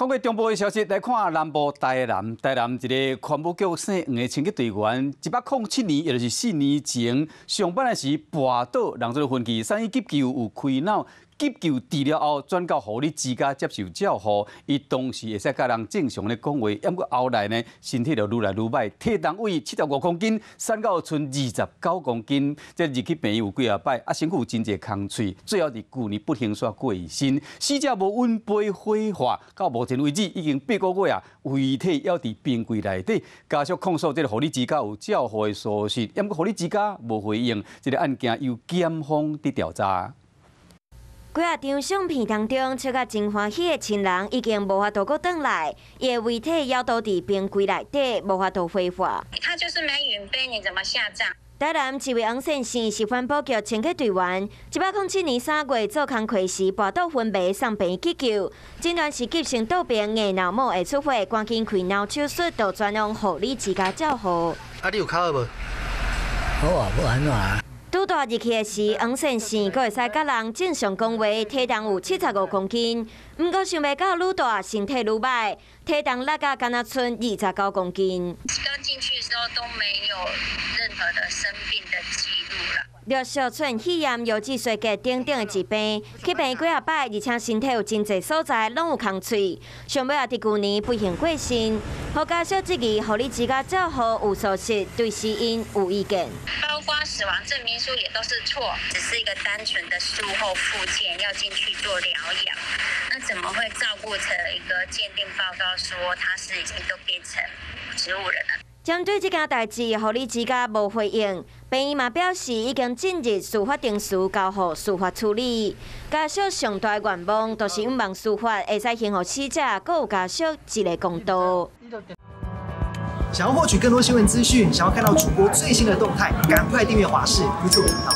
看過中部的消息，來看南部台南，台南一个環保局姓黃的清潔隊員，107年，也就是4年前上班的時跋倒，人做昏去，送醫急救有開腦。急救治療後，轉到護理之家接受照護。伊當時會使佮人正常咧講話，毋過後來呢，身體就愈來愈䆀，體重為75公斤，瘦到賰29公斤。這入去病院有幾仔擺，啊，身軀有真濟空喙，最後佇舊年不幸煞過身。死者無允碑火化，到目前為止已經8個月啊，遺體猶佇冰櫃內底。家屬控訴這个護理之家有照護的疏失，毋過護理之家無回應。這个案件由檢方佇調查。幾仔張相片當中，笑甲真歡喜的親人已經無法度閣轉來，伊的遺體猶都佇冰櫃內底，無法度火化。他就是沒允碑，你怎麼下葬？台南一位黃先生是環保局清潔隊員，107年3月做工課時跋倒昏迷，送病院急救，診斷是急性肚病，硬腦膜下出血，趕緊開腦手術，就轉往護理之家照護。啊，你有哭無？好啊，無按怎啊？拄帶入去的時，黃先生閣會使佮人正常講話，體重有75公斤。毋過想袂到愈帶身體愈䆀，體重落甲干焦賰29公斤。剛進去的時候都沒有任何的生病的記錄啦。陸續出現肺炎、腰子衰竭等等的疾病，去病院幾仔擺，而且身體有真濟所在攏有空喙。上尾仔佇舊年不幸過身，予家屬質疑護理之家照護有疏失，對死因有意見。包括死亡證明書也都是錯，只是一個單純的術後復健，要進去做療養，那怎麼會照顧成一個鑑定報告說他是已經都變成植物人了？針對這件代誌，護理之家無回應，病院嘛表示已經進入司法程序，交予司法處理。家屬上大願望就是向望司法會使還予死者，閣有家屬一个公道。想要獲取更多新聞資訊，想要看到主播最新的動態，趕快訂閱華視 YouTube 頻道。